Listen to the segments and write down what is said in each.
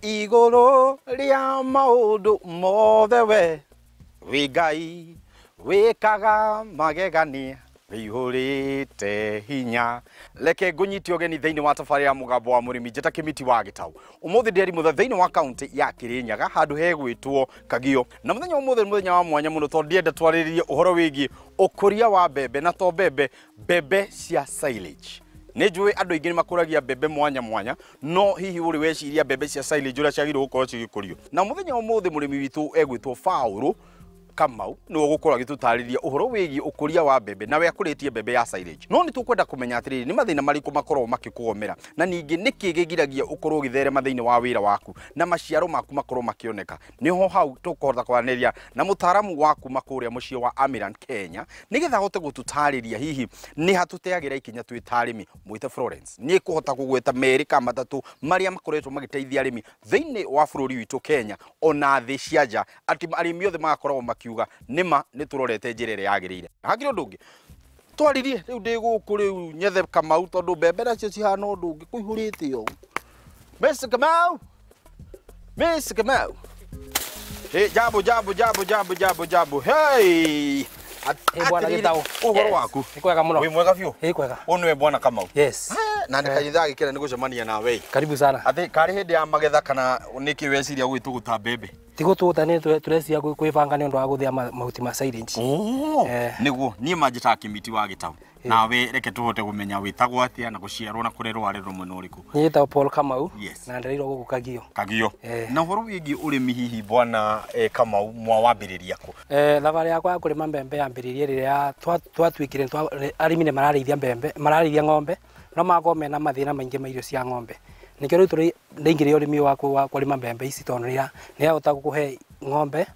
Igũrũ rĩa maũndũ mothe we wĩ Ngai wĩkaga magegania wĩihũrĩte hinya. Reke ngũnyite ũgeni thĩinĩ wa tabarĩra ya Mũgambo wa Mũrĩmi, njĩta Kĩmiti wa Gĩtaũ. Ũmũthĩ ndĩ Arimũ thĩinĩ wa kaunti ya Kĩrĩnyaga handũ hegwĩtwo Kagio, na mũthenya ũmũthĩ nĩ mũthenya wa mwanya mũno tondũ ndĩrenda twarĩrĩrie ũhoro wĩgiĩ ũkũria wa mbembe, na to mbembe, mbembe cia silage. Nĩ njũĩ andũ aingĩ nĩ makũragia mbembe mwanya mwanya, no hihi ũrĩ weciria mbembe cia silage ũrĩa ciagĩrĩirwo gũkorwo cigĩkũrio? Na mũthenya ũmũthĩ mũrĩmi witũ egwĩtwo Paũlũ Kamau nĩwe ũgũkorwo agĩtũtarĩria ũhoro wĩgiĩ ũkũria wa mbembe, nawe akũrĩtie mbembe ya silage. No nĩ tũkwenda kũmenya atĩrĩrĩ, nĩ mathĩna marĩkũ makoragwo makĩkũgomera, na ningĩ nĩkĩ gĩgiragia ũkorwo ũgĩtherema thĩinĩ wa wĩra waku na maciaro maku makorwo makĩoneka. Nĩho hau tũkũhota kwaranĩria na mũtaaramu wa kuma kũrĩa mũciĩ wa Amiran Kenya, nĩgetha ahote gũtũtarĩria hihi nĩ ha tũteagĩra ikinya twĩ ta arĩmi. Mwĩte Florence nĩ ekũhota kũgweta merĩ kana matatũ marĩa makoretwo magĩteithia arĩmi thĩinĩ wa bũrũri witũ Kenya ona thĩ cia nja, atĩ arĩmi othe magakoragwo makiuga nĩma nĩ tũrorete njĩra ĩrĩa yagĩrĩire. Hakĩrĩ ũndũ ũngĩ twaririe rĩu ndĩ gũkũ rĩu nyethe Kamau, tondũ mbembe nacio cihana ũndũ ũngĩ kũihũrĩte ũũ. Mr. Kamau, Mr. Kamau. Hey, jambo jambo jambo jambo jambo jambo. Hey. Hey, bwana Gitau. Ũhoro waku? Nĩ kwega mũno. Wĩ mwega biũ? Ĩ kwega. Ũyũ nĩwe bwana Kamau. Yes. Na nĩ kanyitha gĩkĩra nĩ gũcemania nawe. Karibu sana. Atĩ karĩ hĩndĩ ya magetha kana nĩkĩ weciria gwĩtũgũta mbembe? Ti gũtũgũta, nĩ tũreciria kwĩbanga nĩ ũndũ wa gũthĩa mahuti ma silage. Nĩguo niĩ manjĩtaga Kĩmiti wa Gĩtaũ. Nawe reke tũhote kũmenya wĩtagwo atĩa na gũciarwo na kũrerwo arerwo mwena ũrĩkũ. Niĩ njĩtagwo Paul Kamau. Yes. Na ndereirwo gũkũ Kagio. Kagio. Na ũhoro wĩgiĩ ũrĩmi hihi bwana Kamau mwawambĩrĩria kũ? Thabarĩ yakwa ya kũrĩma mbembe yambĩrĩirie rĩrĩa twatuĩkire arĩmi nĩ mararĩithia mbembe, mararĩithia ng'ombe, no magakorwo mena mathĩna maingĩ ma irio cia ng'ombe. Nĩkĩo rĩu ndaingĩrire ũrĩmi wa kũrĩma mbembe ici, tondũ nĩ yahota kũhe ng'ombe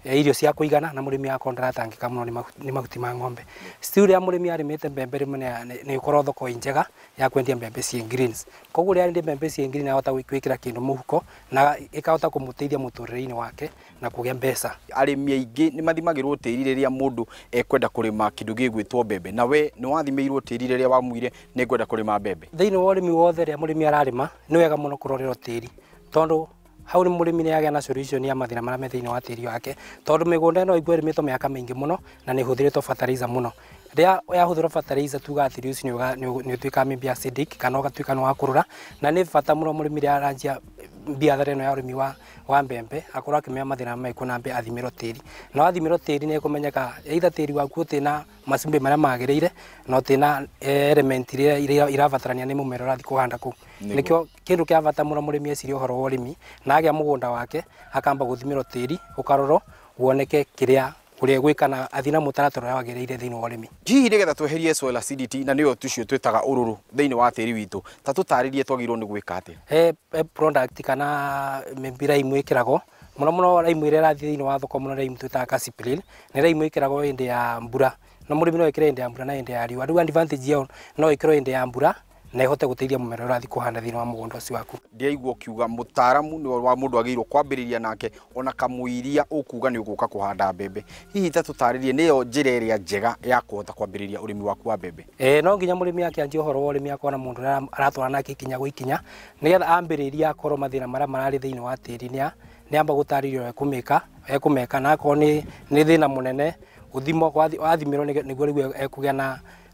irio cia kũigana na mũrĩmi akorwo ndaratangĩka mũno nĩ mahuti ma ng'ombe. Still rĩrĩa mũrĩmi arĩmĩte mbembe rĩmwe nĩ ũkorwo thoko njega ya kwendia mbembe ciĩ greens. Koguo rĩrĩa arendia mbembe ciĩ green ahota gwĩkĩra kĩndũ mũhuko na ĩkahota kũmũteithia mũtũrĩre-inĩ wake na kũgĩa mbeca. Arĩmi aingĩ nĩ mathimagĩrwo tĩri rĩrĩa mũndũ ekwenda kũrĩma kĩndũ gĩgwĩtwo mbembe, na we nĩ wathimĩirwo tĩri rĩrĩa wamuire nĩ ngwenda kũrĩma mbembe? Thĩinĩ wa ũrĩmi wothe rĩrĩa mũrĩmi ararĩma nĩ wega mũno kũrorerwo tĩri, tondũ hau nĩ mũrĩmi nĩ agĩa na solution ya mathĩna marĩa me thĩinĩ wa tĩri wake, tondũ mĩgũnda ĩno ĩguo ĩrĩmĩtwo mĩaka mĩingĩ mũno na nĩ ĩhũthĩrĩtwo fertilizer mũno. Rĩrĩa yahũthĩrwo fertilizer tugaga tĩri ũcio nĩ ũtuĩkaga maybe acidic kana ũgatuĩka nĩ wakũrũra, na nĩ bata mũno mũrĩmi rĩrĩa aranjia biathara ĩno ya ũrĩmi wa mbembe akorwo akĩmenya mathĩna marĩkũ na ambe athimĩrwo tĩri. Na wathimĩrwo tĩri nĩ ĩkũmenyeka either tĩri waku ũtĩ macumbĩ marĩa magĩrĩire na ũtĩ na element iria irabatarania nĩ mũmera ũrathiĩ kũhanda kũu. Nĩkĩo kĩndũ kĩa bata mũno mũrĩmi ecirie ũhoro wa ũrĩmi na agĩa mũgũnda wake akamba gũthimĩrwo tĩri ũkarorwo woneke kĩrĩa kũrĩa gwĩka na athiĩ na mũtaratara ũrĩa wagĩrĩire thĩinĩ wa ũrĩmi. Hihi nĩgetha tweherie soil acidity na nĩyo tũcio twĩtaga ũrũrũ thĩinĩ wa tĩri witũ, ta tũtarĩrie twagĩrĩirwo nĩ gwĩka atĩa? He product kana maybe lime ĩkĩragwo mũno mũno, lime ĩrĩa ĩrathiĩ thĩinĩ wa thoko mũno, lime twĩtaga Casipril, nĩ lime ĩkĩragwo hĩndĩ ya mbura, no mũrĩmi no ĩkĩre hĩndĩ ya mbura na hĩndĩ ya riũa. Rĩu advantage yayo no ĩkĩrwo hĩndĩ ya mbura na ĩhote gũteithia mũmera ũrĩa ũrathiĩ kũhanda thĩinĩ wa mũgũnda ũcio waku. Ndĩraigua ũkiuga mũtaaramu nĩwe wa mũndũ agĩrĩirwo kwambĩrĩria nake ona kamũiria ũkuga nĩ ũgũka kũhanda mbembe. Hihi ta tũtarĩrie nĩyo njĩra ĩrĩa njega ya kũhota kwambĩrĩria ũrĩmi waku wa mbembe? No nginya mũrĩmi akĩanjia ũhoro wa ũrĩmi akorwo na mũndũ ũrĩa aratwarana nake ikinya gwa ikinya, nĩgetha ambĩrĩrie akorwo mathĩna marĩa mararĩ thĩinĩ wa tĩri nĩ amba gũtarĩrio ũrĩa ekũmĩka, na akorwo nĩ thĩna mũnene ũthimo wathimĩrwo nĩguo rĩu ekũgĩa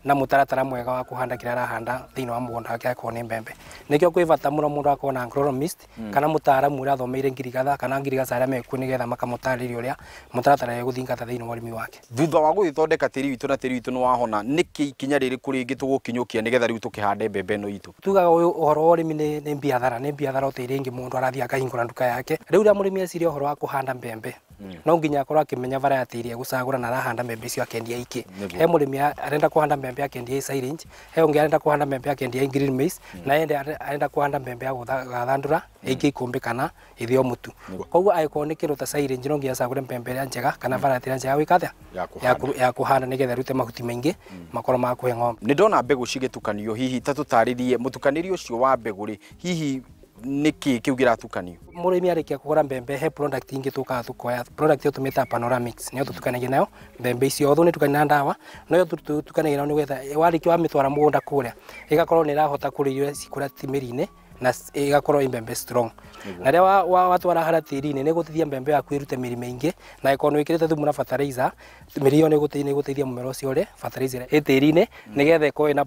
na mũtaratara mwega wa kũhanda kĩrĩa arahanda thĩinĩ wa mũgũnda wake akorwo nĩ mbembe. Nĩkĩo kwĩ bata mũno mũndũ akorwo na agronomist kana mũtaaramu ũrĩa athomeire ngirigatha kana ngirigaca arĩa mekuo nĩgetha makamũtarĩria ũrĩa mũtaratara egũthingata thĩinĩ wa ũrĩmi wake. Thutha wa gũgĩthondeka tĩri witũ na tĩri witũ nĩ wahona, nĩkĩ ikinya rĩrĩkũ rĩngĩ tũgũkinyũkia nĩgetha rĩu tũkĩhande mbembe ĩno itũ? Tugaga ũyũ ũhoro wa ũrĩmi nĩ biathara, nĩ biathara o ta ĩrĩa ĩngĩ mũndũ arathiĩ akahingũra nduka yake. Rĩu rĩrĩa mũrĩmi eciria ũhoro wa kũhanda mbembe, no nginya akorwo akĩmenya bara ya tĩri egũcagũra na arahanda mbembe icio akendia ikĩ. He mũrĩmi arenda kũhanda mbembe akendia silage, he ũngĩ arenda kũhanda mbembe akendia green maize, na ende arenda kũhanda mbembe ya gũthandũra ĩngĩ ikũmbĩ kana ĩthĩo mũtu. Koguo angĩkorwo nĩ kĩndũ ta silage no nginya acagũre mbembe ĩrĩa njega kana variety ĩrĩa njega gwĩka atĩa? Ya kũhanda nĩgetha ĩrute mahuti maingĩ makorwo ma kũhe ng'ombe. Nĩ ndona mbegũ cigĩtukanio, hihi ta tũtarĩrie mũtukanĩrie ũcio wa mbegũ rĩ, hihi nĩkĩ kĩu kĩratukanio? Mũrĩmi arĩkia kũgũra mbembe he product ingĩ tũkaga tũkoya, product ĩyo tũmĩtaga Panoramix, nĩyo tũtukanagia nayo mbembe icio, although nĩ tukanagia na ndawa, no yo tũtukanagia nayo nĩgetha warĩkia wamĩtwara mũgũnda kũrĩa ĩgakorwo nĩ ĩrahota kũrĩa irio cikũrĩa tĩmĩri-inĩ na ĩgakorwo ĩ mbembe strong. Na rĩrĩa watwara harĩa tĩri-inĩ nĩ ĩgũteithia mbembe yaku ĩrute mĩri mĩingĩ, na ĩkorwo nĩ wĩkĩrĩte thumu na fertilizer, mĩri ĩyo nĩ ĩgũteithia mũmera ũcio ũrĩe fertilizer ĩrĩa ĩ tĩri-inĩ nĩgetha ĩkorwo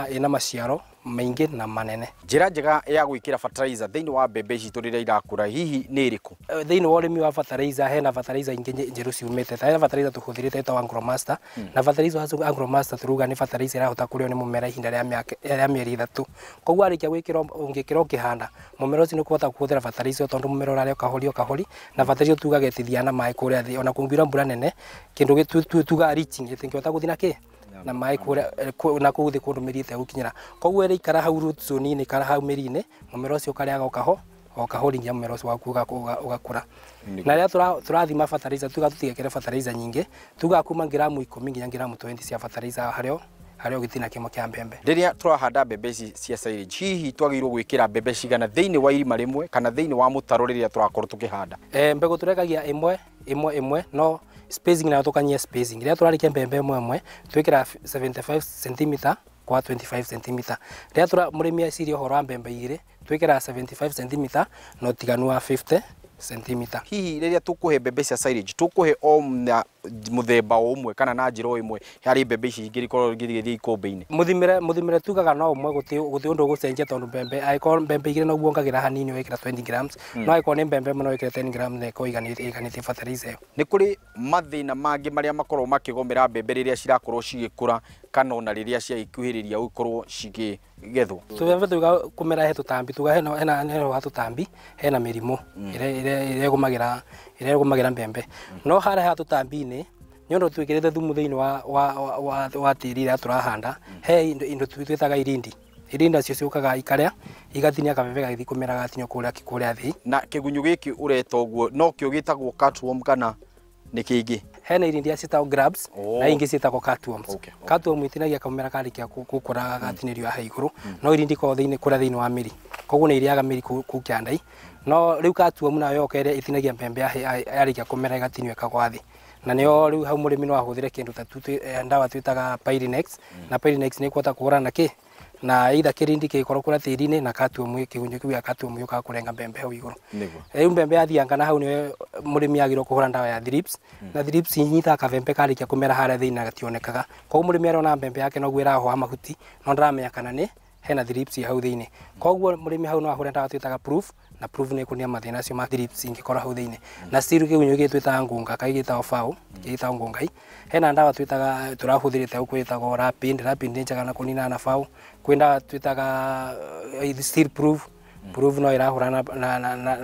ĩna maciaro maingĩ na manene. Njĩra njega ya gwĩkĩra fertilizer thĩinĩ wa mbembe citũ rĩrĩa irakũra hihi nĩ ĩrĩkũ? Thĩinĩ wa ũrĩmi wa fertilizer hena fertilizer ingĩ njerũ ciumĩte, ta hena fertilizer tũhũthĩrĩte ĩtagwo Agromaster, na fertilizer wa Agromaster tũrauga nĩ fertilizer ĩrahota kũrĩo nĩ mũmera ihinda rĩa mĩeri 3. Koguo warĩkia gwĩkĩra ũngĩkĩra ũkĩhanda, mũmera ũcio nĩ ũkũhota kũhũthĩra fertilizer tondũ mũmera ũrarĩa kahori o kahori, na fertilizer tugaga ĩtithiaga na maĩ kũrĩa thĩ, ona kũngiura mbura nene kĩndũ tugaga leaching ĩtingĩhota gũthiĩ na kĩ na maĩ kũrĩa na kũu thĩ kũndũ mĩri ĩtegũkinyĩra. Koguo ĩrĩikara hau root zone-inĩ kana hau mĩri-inĩ, mũmera ũcio ũkarĩaga o kahori nginya mũmera ũcio waku ũgakũra. Na rĩrĩa tũrathima fertilizer tuga tũtigekĩre fertilizer nyingĩ, tugaga kuma ngiramu 10 nginya ngiramu 20 cia fertilizer harĩa gĩtina kĩmwe kĩa mbembe. Rĩrĩa tũrahanda mbembe ici cia silage, hihi twagĩrĩirwo gwĩkĩra mbembe cigana thĩinĩ wa irima rĩmwe kana thĩinĩ wa mũtaro rĩrĩa tũrakorwo tũkĩhanda? Mbegũ tũrekagia ĩmwe ĩmwe ĩmwe, no spacing nayo tũkanyia spacing. Rĩrĩa tũrarĩkia mbembe ĩmwe ĩmwe twĩkĩra 75 cm kwa 25 cm. Rĩrĩa mũrĩmi eciria ũhoro wa mbembe igĩrĩ twĩkĩra 75 cm na ũtiganu wa 50 cm. Hihi rĩrĩa tũkũhe mbembe cia silage tũkũhe o mũthemba o ũmwe kana na njĩra o ĩmwe harĩ mbembe ici ingĩ ikorwo igĩthiĩ ikũmbĩ-inĩ? Mũthimĩre tugaga no ũmwe, gũtirĩ ũndũ ũgũcenjia tondũ mbembe angĩkorwo mbembe igĩrĩ noguo wongagĩra hanini wekĩra 20 grams, no angĩkorwo nĩ mbembe ĩmwe no wĩkĩre 10 grams na ĩkorwo ĩiganĩtie fertilizer ĩyo. Nĩ kũrĩ mathĩna mangĩ marĩa makoragwo makĩgomera mbembe rĩrĩa cirakorwo cigĩkũra kana ona rĩrĩa ciagĩkuhĩrĩria gũkorwo cikĩgethwo? Tũmbembe tuga kũmera he tũtambi, tuga hena wa tũtambi, hena mĩrimũ ĩrĩa ĩgũmagĩra mbembe. No harĩa ha tũtambi-inĩ nĩ ũndũ twĩkĩrĩte thumu thĩinĩ wa tĩri rĩrĩa tũrahanda, he indo twĩtaga irindi. Irindi nacio ciũkaga ikarĩa igatinia kabembe gagĩthiĩ kũmera gagatinio kũrĩa thĩ. Na kĩgunyũ gĩkĩ ũreta ũguo no kĩo gĩtagwo cutworm kana nĩ kĩngĩ? Hena irindi ciĩtagwo grubs na ingĩ ciĩtagwo cutworms. Cutworm itinagia kamũmera karĩkia gũkũra gagatinĩrio haha igũrũ, no irindi ikoragwo thĩinĩ kũrĩa thĩinĩ wa mĩri, koguo nĩ irĩaga mĩri kũu kĩanda-inĩ. No rĩu cutworm nayo yoka ĩrĩa itinagia mbembe yarĩkia kũmera ĩgatinio ĩkagwa thĩ. Na nĩyo rĩu hau mũrĩmi no ahũthĩre kĩndũ ta ndawa twĩtaga Pyrinex, na Pyrinex nĩ ĩkũhota kũhũrana na kĩ na either kĩrindi kĩgĩkorwo kũrĩa tĩri-inĩ na cutworm, kĩgunyũ kĩu gĩa cutworm gĩũkaga kũrenga mbembe hau igũrũ. Rĩu mbembe yathianga na hau nĩyo mũrĩmi agĩrĩirwo kũhũra ndawa ya thrips, na thrips inyitaga kabembe karĩkia kũmera harĩa thĩinĩ na gationekaga. Koguo mũrĩmi arona mbembe yake noguo ĩrahoha mahuti, no ndaramenya kana nĩ hena thrips hau thĩinĩ. Koguo mũrĩmi hau no ahũre ndawa twĩtaga proof, na proof nĩ ĩkũnia mathĩna macio ma thrips ingĩkorwo hau thĩinĩ. Na still kĩgunyũ gĩkĩ twĩtaga ngunga kai gĩtagwo faũ, gĩtagwo ngungai. Hena ndawa twĩtaga tũrahũthĩrĩte gũkũ ĩtagwo Rapid, Rapid nĩ njega na kũnina na faũ. Kwĩ ndawa twĩtaga still proof, proof no ĩrahũrana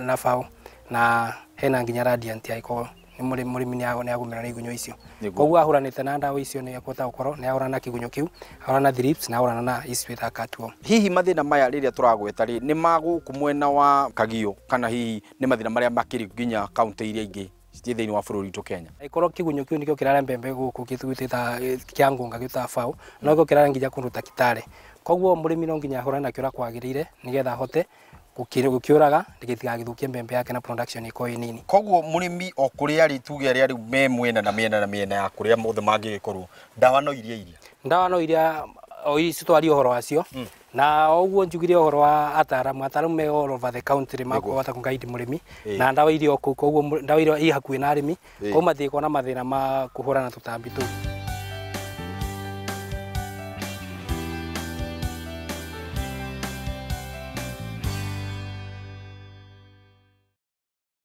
na faũ, na hena nginya Radiant angĩkorwo nĩ mũrĩmi nĩ agũmĩrwo nĩ igunyũ icio. Koguo ahũranĩte na ndawa icio nĩ ekũhota gũkorwo nĩ ahũrana na kĩgunyũ kĩu, ahũrana na thrips na ahũrana na ici twĩtaga cutworm. Hihi mathĩna maya rĩrĩa tũragweta rĩ nĩ ma gũkũ mwena wa Kagio kana hihi nĩ mathĩna marĩa makĩrĩ nginya kaũntĩ iria ingĩ ciĩ thĩinĩ wa bũrũri witũ Kenya? Angĩkorwo kĩgunyũ kĩu nĩkĩo kĩrarĩa mbembe gũkũ twĩtaga kĩa ngunga gĩtaga faũ, no nĩkĩo kĩrarĩa nginya kũndũ ta Kitale. Koguo mũrĩmi no nginya ahũrane nakĩo ũrĩa kwagĩrĩire nĩgetha ahote gũkĩũraga gĩtigagĩthũkie mbembe yake na production ĩkorwo ĩ nini. Koguo mũrĩmi o kũrĩa arĩ tuge arĩa rĩu me mwena na mĩena na mĩena ya kũrĩa mothe mangĩgĩkorwo, ndawa no iria iria? Ndawa no iria o citwarie ũhoro wacio, na ũguo njugire ũhoro wa ataramu, ataramu me all over the country makũhota kũ-guide mũrĩmi na ndawa iria o kũu, koguo ndawa iria i hakuhĩ na arĩmi, koguo matigĩkorwo na mathĩna ma kũhũrana na tũtambi tũu.